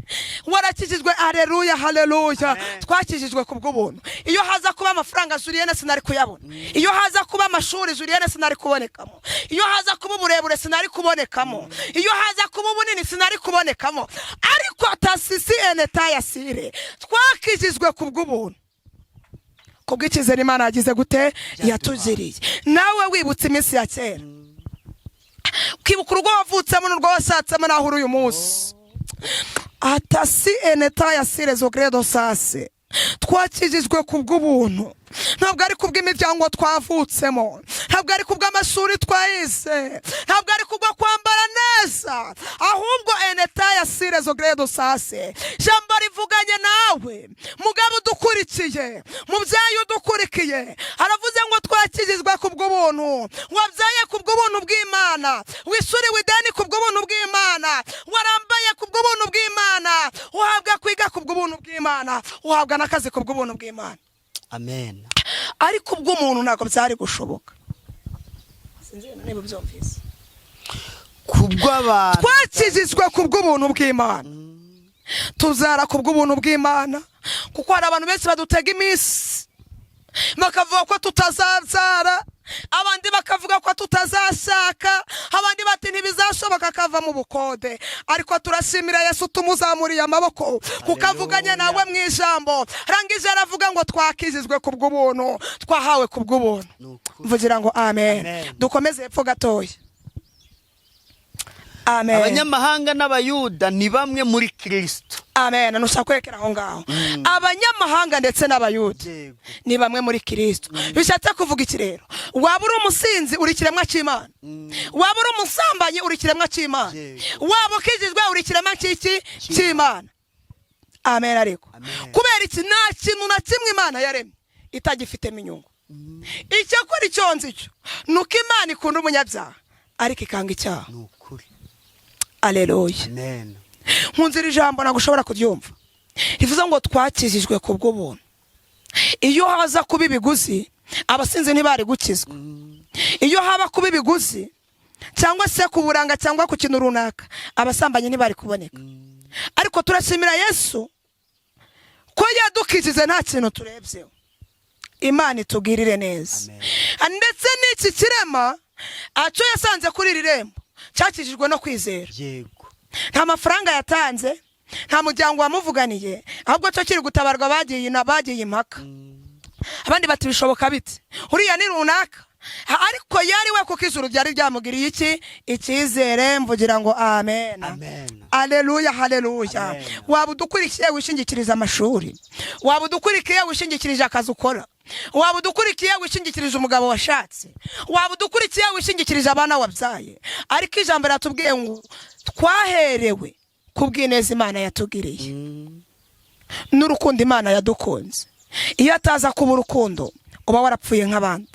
warakijijwe. Aleluya, haleluya. Amen. Twakijijwe ku bw'ubuntu. Iyo haza kuba amafaranga Julienne, sinari kuyabona. Iyo haza kuba amashuri Julienne, sinari kubonekamo. Iyo haza kuba uburebure, sinari kubonekamo. Iyo haza kuba ubunini, sinari kubonekamo. Ariko tasisi eneta yasire, twakijijwe ku bw'ubuntu, kubw'icyizere Imana yagize gute? Yatugiriye. Nawe wibutse iminsi ya kera, ukibuka urugo wavutsemo n'urwo washatsemo n'aho uri uyu munsi. Atasi eneta ya sirezo gredo sase, twakijijwe ku bw'ubuntu, ntabwo ari kubw'imiryango twavutsemo, ntabwo ari kubw'amashuri twayize, ntabwo ari kubwo kwambara neza, ahubwo eneta ya sirezo gredo sase. Jambo rivuganye nawe, mugabo udukurikiye, mubyeyi udukurikiye, aravuze ngo twakijijwe ku bw'ubuntu. Wabyaye ku bw'ubuntu bw'Imana, wishyuriwe ideni ku bw'ubuntu bw'Imana, warambaye ku bw'ubuntu bw'Imana, uhabwa kwiga ku bw'ubuntu bw'Imana, uhabwa n'akazi ku bw'ubuntu bw'Imana. Amen. Ariko ubw'umuntu ntabwo byari gushoboka. Sinzi niba ubyumvise. Kubw'abantu. Twakijijwe ku bw'ubuntu bw'Imana, tuzara ku bw'ubuntu bw'Imana, kuko hari abantu benshi badutega iminsi bakavuga ko tutazabyara, abandi bakavuga ko tutazashaka, abandi bati ntibizashoboka akava mu bukode. Ariko turashimira Yesu, tumuzamuriye amaboko kuko avuganye nawe mu ijambo, arangije aravuga ngo twakijijwe ku bw'ubuntu, twahawe ku bw'ubuntu. Ni ukuri. Mvugira ngo amen. Amen. Dukomeze hepfo gatoya. Amen. Abanyamahanga n'Abayuda ni bamwe muri Kirisito. Amen. Ntushaka kwerekera aho ngaho. Abanyamahanga ndetse n'Abayuda ni bamwe muri Kirisito. Bishatse kuvuga iki rero? Waba uri umusinzi, uri ikiremwa cy'Imana. Waba uri umusambanyi, uri ikiremwa cy'Imana. Waba ukijijwe, uri ikiremwa cy'iki? Cy'Imana. Amen. Ariko Amen. kubera iki? Nta kintu na kimwe Imana yaremye itagifitemo inyungu. Icyakora icyo nzi cyo ni uko Imana ikunda umunyabyaha ariko ikanga icyaha. Ni ukuri. Aleluya. Amen. Nkunze iri jambo, ntabwo ushobora kuryumva, rivuze ngo twakijijwe ku bw'ubuntu. Iyo haza kuba ibiguzi, abasinzi ntibari gukizwa. Iyo haba kuba ibiguzi cyangwa se ku buranga cyangwa ku kintu runaka, abasambanyi ntibari kuboneka. Ariko turashimira Yesu ko yadukijije nta kintu turebyeho. Imana itugirire neza. Amen. Ndetse n'iki kirema acyo yasanze kuri iri rembo cyakijijwe no kwizera. Nta mafaranga yatanze, nta muryango wamuvuganiye, ahubwo cyo kiri gutabarwa bagiye impaka. Abandi bati bishoboka bite? Uriya ni runaka. Ariko yari we, kuko ijuru ryari ryamugiriye iki? Icyizere. Mvugira ngo amen. Amen. Aleluya, haleluya. Amen. Waba udukurikiye wishingikiriza amashuri, waba udukurikiye wishingikirije akazi ukora, waba udukurikiye wishingikirije umugabo washatse, waba udukurikiye wishingikirije abana wabyaye, ariko ijambo riratubwiye ngo twaherewe ku bw'ineza Imana yatugiriye n'urukundo Imana yadukunze. Iyo ataza kuba urukundo, uba warapfuye nk'abandi.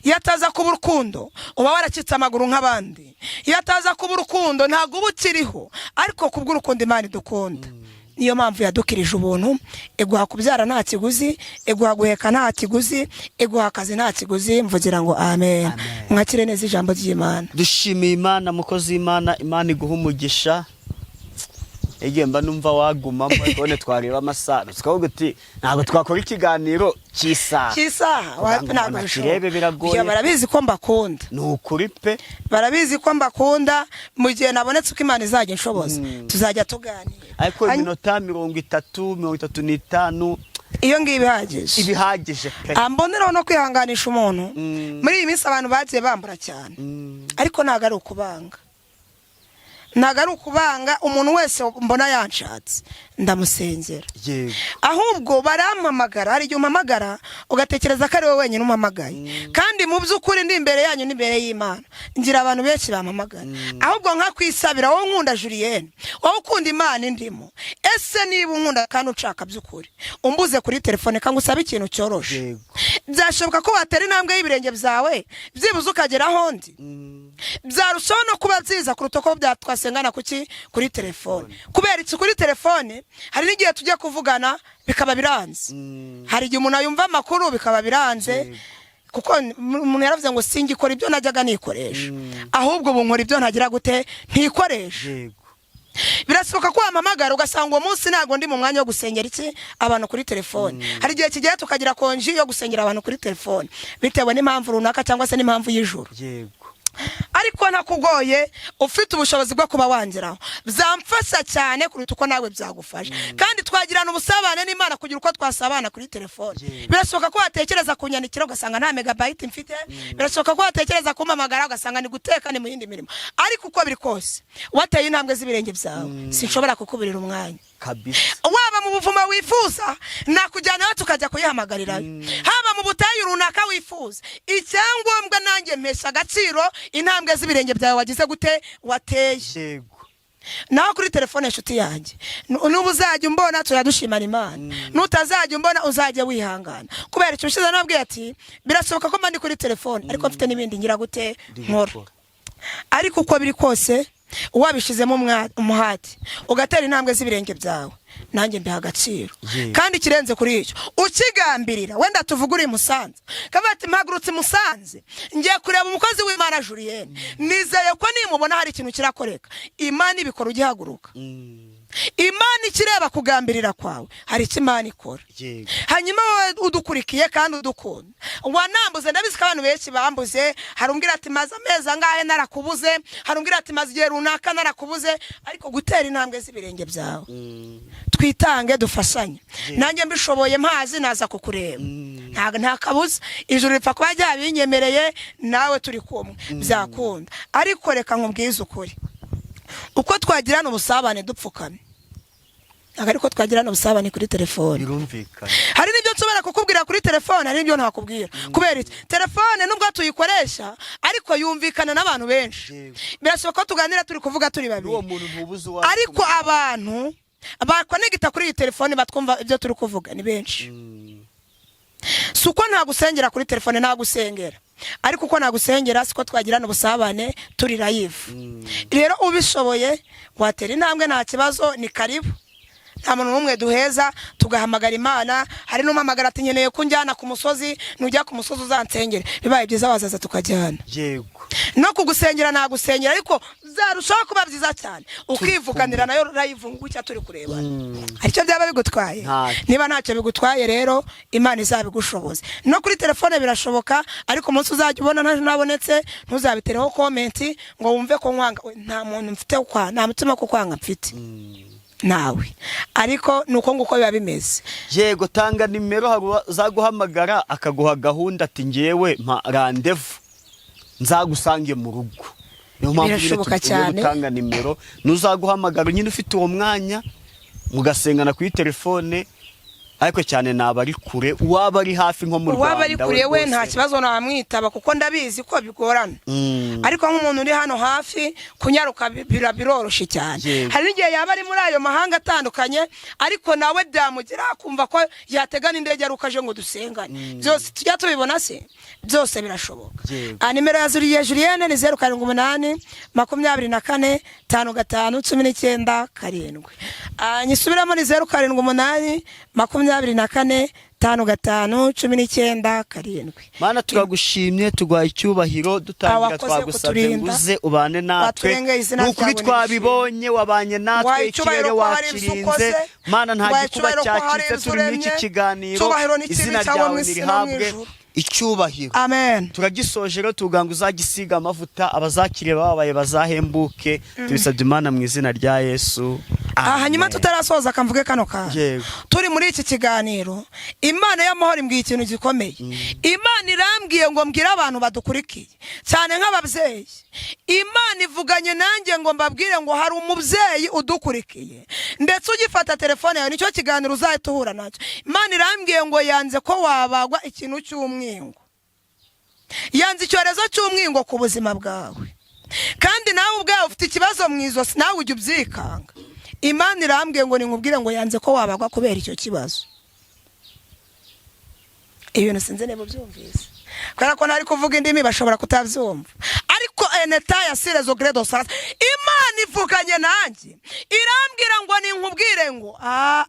Iyo ataza kuba urukundo, uba waracitse amaguru nk'abandi. Iyo ataza kuba urukundo, ntabwo uba ukiriho. Ariko kubw'urukundo Imana idukunda, niyo mpamvu yadukirije ubuntu, iguha kubyara nta kiguzi, iguha guheka nta kiguzi, iguha akazi nta kiguzi. Mvugira ngo amen. Amen. Mwakire neza ijambo ry'Imana. Dushimiye Imana, mukozi w'Imana. Imana iguha umugisha. Igihe mba numva wagumamo, ariko none twareba amasaha tukavuga uti ntabwo twakora ikiganiro cy'isaha. Cy'isaha. Kugira Wapi, ngo ntabwo umuntu bishoboka. akirebe biragoye. Iyo barabizi ko mbakunda. Ni ukuri pe. Barabizi ko mbakunda. Mu gihe nabonetse, uko Imana izajya inshoboza, tuzajya tuganira. Ariko iminota 30, 35, Iyo ngiyo ibihagije. Ibihagije pe. Mboneraho no kwihanganisha umuntu. Muri iyi minsi abantu bagiye bambura cyane, ariko ntabwo ari ukubanga, ntabwo ari ukubanga. Umuntu wese mbona yanshatse ndamusengera. Ahubwo barampamagara, hari igihe umpamagara ugatekereza ko ari wowe wenyine umpamagaye, kandi mu by'ukuri ndi imbere yanyu n'imbere y'Imana ngira abantu benshi bampamagara. Ahubwo nkakwisabira, wowe nkunda Julienne, wowe ukunda Imana indimo, ese niba unkunda kandi unshaka by'ukuri, umbuze kuri telefone kandi usabe ikintu cyoroshe, byashoboka ko watera intambwe y'ibirenge byawe byibuze ukagera aho ndi? Byarushaho no kuba byiza kuruta uko twasengana kuki? Kuri telefone. Kubera iki? Kuri telefone hari n'igihe tujya kuvugana bikaba biranze. Hari igihe umuntu yumva amakuru bikaba biranze, kuko umuntu yaravuze ngo singikora ibyo najyaga nikoresha, ahubwo ubu nkora ibyo ntagira gute? Ntikoresha. Birashoboka ko wampamagara ugasanga uwo munsi ntabwo ndi mu mwanya wo gusengera iki? Abantu kuri telefone. Hari igihe kigera tukagira konji yo gusengera abantu kuri telefone bitewe n'impamvu runaka cyangwa se n'impamvu y'ijuru. Ariko ntakugoye, ufite ubushobozi bwo kuba wangeraho, byamfasha cyane kuruta uko nawe byagufasha, kandi twagirana ubusabane n'Imana kugira uko twasabana kuri telefone. Birashoboka ko watekereza kunyandikira ugasanga nta megabyte mfite. Birashoboka ko watekereza kumpamagara ugasanga ni guteka, ni mu yindi mirimo. Ariko uko biri kose, wateye intambwe z'ibirenge byawe, sinshobora kukuburira umwanya. Waba mu buvumo wifuza, nakujyanayo tukajya kuyihamagarirayo. Haba mu butayu runaka wifuza, icyangombwa nanjye mpesha agaciro intambwe z'ibirenge byawe wagize gute? Wateye. Naho kuri telefone, inshuti yanjye, nuba uzajya umbona turadushimana Imana, nutazajya umbona uzajya wihangana. Kubera icyo ushize nabwiye ati birashoboka ko mba ndi kuri telefone ariko mfite n'ibindi ngira gute? Ndi Nkora. gukora. Ariko uko biri kose Wabishizemo umuhati, ugatera intambwe z'ibirenge byawe, nanjye mbiha agaciro. Kandi ikirenze kuri icyo, ukigambirira, wenda tuvuge uri i Musanze, kavuga ati: "Mpagurutse i Musanze, ngiye kureba umukozi w'Imana Julienne, nizeye ko nimubona hari ikintu kirakoreka." Imana ibikora ugihaguruka. Imana ikireba kugambirira kwawe, hari icyo Imana ikora. Hanyuma wowe udukurikiye kandi udukunda, wanambuze, ndabizi ko abantu benshi bambuze. Hari umbwira ati: "Maze amezi angahe narakubuze." Hari umbwira ati: "Maze igihe runaka narakubuze." Ariko gutera intambwe z'ibirenge byawe, twitange, dufashanye. Nanjye mbishoboye mpazi, naza kukureba. Nta kabuza, ijuru ripfa kuba ryabinyemereye, nawe turi kumwe byakunda. Ariko reka nkubwize ukuri, uko twagirana ubusabane dupfukamye ntabwo ariko twagirana ubusabane kuri telefone. Hari n'ibyo nshobora kukubwira kuri telefone, hari n'ibyo ntakubwira. Kubera iki? Telefone nubwo tuyikoresha, ariko yumvikana n'abantu benshi. Birashoboka ko tuganira turi kuvuga turi babiri, N'uwo muntu ntubuze uwo. ariko abantu bakonegita kuri iyi telefone batwumva ibyo turi kuvuga ni benshi. Si uko ntagusengera kuri telefone, nagusengera, ariko uko nagusengera siko twagirana ubusabane turi live. Rero ubishoboye watera intambwe, nta kibazo, ni karibu. Nta muntu n'umwe duheza, tugahamagara Imana. Hari n'umuhamagara ati: "Nkeneye ko unjyana ku musozi, nujya ku musozi uzansengere." Bibaye byiza wazaza tukajyana. No kugusengera nagusengera, ariko byarushaho kuba byiza cyane ukivuganira nayo live gutya turi kurebana. Hari icyo byaba bigutwaye? Ntacyo. Niba ntacyo bigutwaye rero, Imana izabigushoboze. No kuri telefone birashoboka, ariko umunsi uzajya ubona ntabonetse, ntuzabitereho comment ngo wumve ko nkwanga. Nta muntu mfite kwa, nta mutima wo kukwanga mfite nawe, ariko ni uko nguko biba bimeze. Yego, tanga nimero. Hari uzaguhamagara akaguha gahunda ati: "Ngewe mpa rendez-vous nzagusange mu rugo." Niyo mpamvu nyine Birashoboka tugiye cyane. gutanga nimero, nuzaguhamagara nyine ufite uwo mwanya mugasengana kuri telefone. Ariko cyane naba ari kure, uwaba ari hafi nko mu Uwaba ari Rwanda kure we nta rwose. kibazo, namwitaba kuko ndabizi ko bigorana. Ariko nk'umuntu uri hano hafi, kunyaruka biroroshye cyane. Hari n'igihe yaba ari muri ayo mahanga atandukanye, ariko nawe byamugera akumva ko yatega n'indege ari uko aje ngo dusengane. Byose tujya tubibona se, byose birashoboka. Nimero ya Zuriye Julienne ni 0782455197. Nyisubiramo, ni 0782455197. Mana, turagushimye, tuguhaye icyubahiro. Dutangira Wakoze twagusabye ngo kuturinda. uze ubane natwe. Waturengeye, izina Ni ukuri ryawe. twabibonye, wabanye natwe, Wahaye ikirere icyubahiro ko hari ibyo wakirinze. ukoze. Mana, nta Wahaye gikuba icyubahiro ko hari cyacitse ibyo turi muri iki uremye. kiganiro. Icyubahiro ni kibi Izina cyangwa ryawe mu isi no mu nirihabwe ijuru. icyubahiro. Amen. Turagisoje rero, tuvuga ngo uzagisiga amavuta, abazakireba babaye bazahembuke. Tubisabye Imana mu izina rya Yesu. Hanyuma Amen. tutarasoza, kamvuge kano kantu. Yego. Turi muri iki kiganiro, Imana y'amahoro imbwiye ikintu gikomeye. Imana irambwiye ngo mbwire abantu badukurikiye, cyane nk'ababyeyi. Imana ivuganye nanjye ngo mbabwire ngo hari umubyeyi udukurikiye, ndetse ugifata telefone yawe nicyo kiganiro uzahita uhura nacyo. Imana irambwiye ngo yanze ko wabagwa ikintu cy'umwingo, yanze icyorezo cy'umwingo ku buzima bwawe. Kandi nawe ubwawe ufite ikibazo mu ijosi, nawe ujya ubyikanga. Imana irambwiye ngo ninkubwire ngo yanze ko wabagwa kubera icyo kibazo. Ibintu sinzi niba ubyumvise, kubera ko ntari kuvuga indimi bashobora kutabyumva. Ariko eneta ya sirezo gredo sasa, Imana ivuganye nanjye irambwira ngo ninkubwire ngo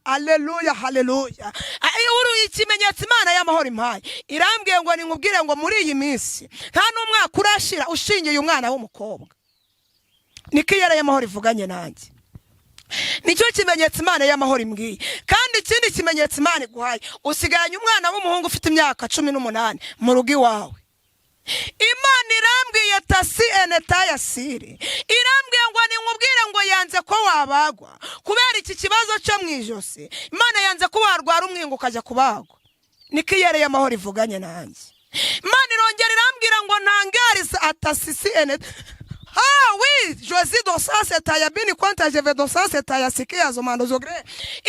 aleluya, haleluya. Uru ikimenyetso Imana y'amahoro impaye, irambwiye ngo ninkubwire ngo muri iyi minsi nta n'umwaka urashira ushingiye umwana w'umukobwa. Niko iyera y'amahoro ivuganye nanjye, nicyo kimenyetso Imana y'amahoro imbwiye. Kandi ikindi kimenyetso Imana iguhaye, usigaranye umwana w'umuhungu ufite imyaka 18 mu rugo iwawe. Imana irambwiye tasi enetayasire, irambwiye ngo ninkubwire ngo yanze ko wabagwa kubera iki kibazo cyo mu ijosi. Imana yanze ko warwara umwingo ukajya kubagwa. Niko iyere y'amahoro ivuganye nanjye. Imana irongera irambwira ngo ntangarize atasisi ene. Ah oui, Josi dosase tayabini kwanta jeve dosase tayasikia zomando zogre.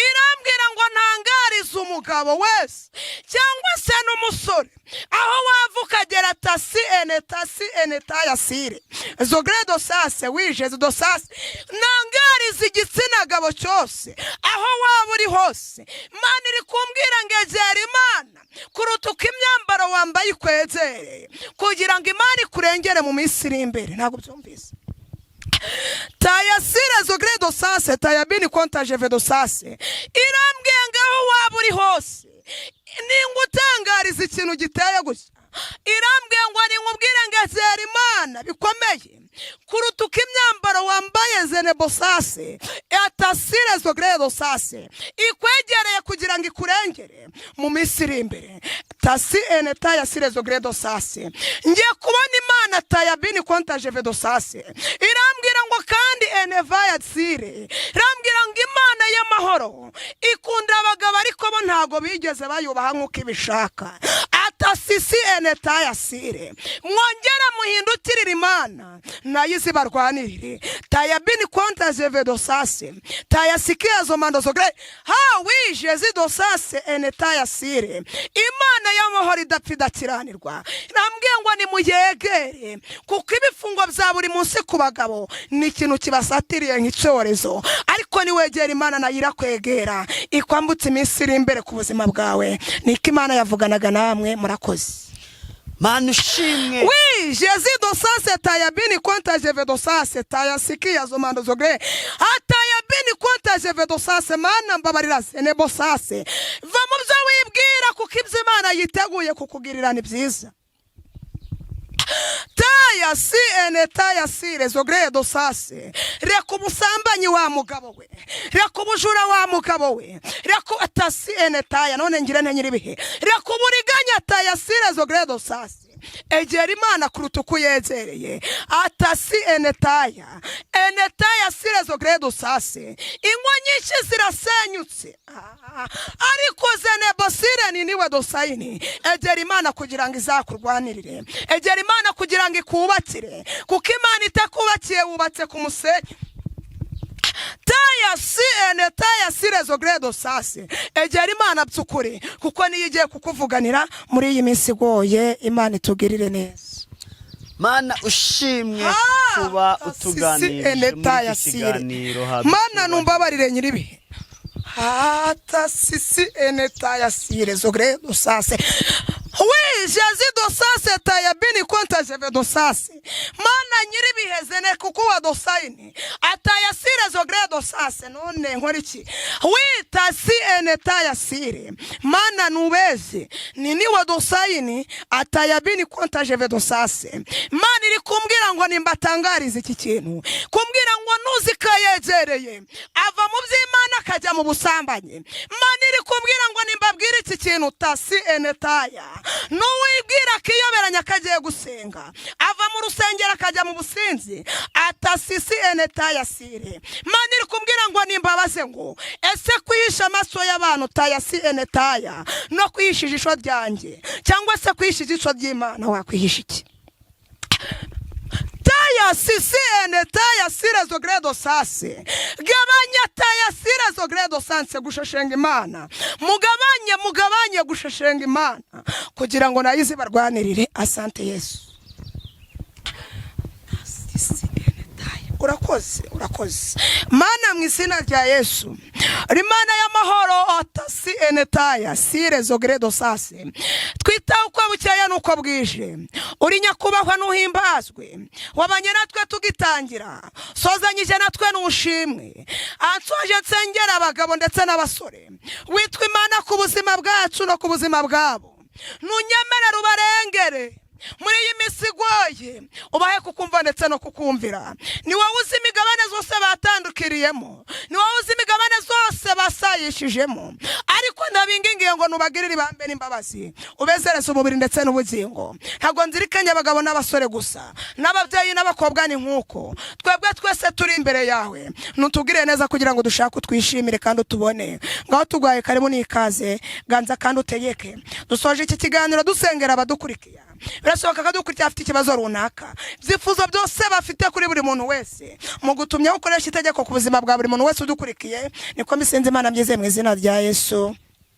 Irambwira ngo ntangarize umugabo wese cyangwa se n'umusore aho wava ukagera tasi ene tasi ene tayasire zogre dosase wije dosase, ntangarize igitsina gabo cyose aho waba uri hose. Imana iri kumbwira ngo egera Imana kuruta uko imyambaro wambaye ikwegere, kugira ngo Imana ikurengere mu minsi iri imbere. Ntabwo byumvise. Tayasire zogredo sase tayabini kontaje vedo sase. Irambwiye ngaho waba uri hose, ningutangariza ikintu giteye gusa. Irambwiye ngo ninkubwire ngo ezera Imana bikomeye kuruta uko imyambaro wambaye zenebosase atasire zogredo sase ikwegereye kugira ngo ikurengere mu minsi iri imbere. Tasi eneta yasire zogredo sase. Ngiye kubona Imana tayabini kontaje vedo sase irambwira ngo kandi eneva yatsire, irambwira ngo Imana y'amahoro ikunda abagabo, ariko bo ntago bigeze bayubaha nk'uko ibishaka. Atasisi eneta yasire, mwongere muhindukirire Imana nayo izibarwanirire. Tayabini kontaje vedo sase tayasikia zo mando zogre ha wije zidosase eneta yasire. Imana y'amahoro idapfa, idakiranirwa, irambwiye ngo nimuyegere, kuko ibifungo bya buri munsi ku bagabo ni ikintu kibasatiriye nk'icyorezo, ariko niwegera Imana nayo irakwegera, ikwambutse iminsi iri imbere ku buzima bwawe. Niko Imana yavuganaga namwe. Murakoze. Mana ushimwe. Oui, Jésus dosase tayabini kwanta jeve dosase tayasikia zo mando zogre atayabini kwanta jeve dosase. Mana mbabarira zenebosase, va mu byo wibwira, kuko ibyo Imana yiteguye kukugirira ni byiza. Taya si ene taya si rezogre dosase. Reka ubusambanyi wa mugabo we, reka ubujura wa mugabo we, reka atasi ene taya. None ngira nte nyiribihe? Reka uburiganya taya si rezogre dosase. Egera Imana kuruta uko uyegereye. Atasi enetaya enetaya sirezo dosase. Ingo nyinshi zirasenyutse. Ah, ariko zenebosire niniwe dosayini. Egera Imana kugira ngo izakurwanirire, egera Imana kugira ngo ikubakire, kuko Imana itakubakiye wubatse ku musenyi. Taya si ene taya si rezo gredo sase. Egera Imana by'ukuri, kuko niyo igiye kukuvuganira muri iyi minsi igoye. Imana itugirire neza. Mana ushimwe kuba utuganirije muri iki kiganiro. Mana numbabarire nyiribihe. Hata sisi ene taya si rezo gredo sase. Oui, Jésus dosase tayabini konta jeve dosase. Mana nyiribihe zene kuko wa dosayini atayasire zogre dosase. None nkora iki? Wita si ene tayasire. Mana nubeze nini wa dosayini atayabini konta jeve dosase. Mana iri kumbwira ngo nimbatangarize iki kintu, kumbwira ngo nuzi kayegereye ava mu by'Imana akajya mu busambanyi. Mana iri kumbwira ngo nimbabwire iki kintu tasi enetaya. N'uwibwira akiyoberanya akagiye gusenga, ava mu rusengero akajya mu businzi. Atasisi enetaya sire. Mana iri kumbwira ngo nimbabaze ngo ese kwihisha amaso y'abantu tayasi enetaya no kwihisha ijisho ryanjye, cyangwa se kwihisha ijisho ry'Imana, wakwihisha iki? Taya sisi ene taya sire zogredo sase. Gabanya taya sire zogredo sanse gusheshenga Imana. Mugabanye, mugabanye gusheshenga Imana kugira ngo nayo izibarwanirire. Asante Yesu. Sisi ene taya. Urakoze, urakoze Mana, mu izina rya Yesu. Imana y'amahoro atasi enetaya sire zogredo sase, twitaho uko bukeye n'uko bwije. Uri nyakubahwa, n'uhimbazwe. Wabanye natwe tugitangira, sozanyije natwe n'ushimwe. Ansoje nsengera abagabo ndetse n'abasore. Witwa Imana ku buzima bwacu no ku buzima bwabo, ntunyemerere ubarengere muri iyi minsi igoye, ubahe kukumva ndetse no kukumvira. Ni wowe uzi imigabane zose batandukiriyemo, ni wowe uzi imigabane zose basayishijemo, ariko ndabingingiye ngo nubagirire ibambe n'imbabazi, ubezereze umubiri ndetse n'ubugingo. Ntabwo nzirikanye abagabo n'abasore gusa, n'ababyeyi n'abakobwa ni nk'uko. Twebwe twese turi imbere yawe, nutugirire neza kugira ngo dushake utwishimire kandi utubone. Ngaho tuguhaye karibu n'ikaze, ganza kandi utegeke. Dusoje iki kiganiro dusengera abadukurikiye. Birashoboka ko adukurikira afite ikibazo runaka, ibyifuzo byose bafite kuri buri muntu wese, mu gutumya ukoresha itegeko ku buzima bwa buri muntu wese udukurikiye. Niko mbisenze Imana mbyizeye mu izina rya Yesu.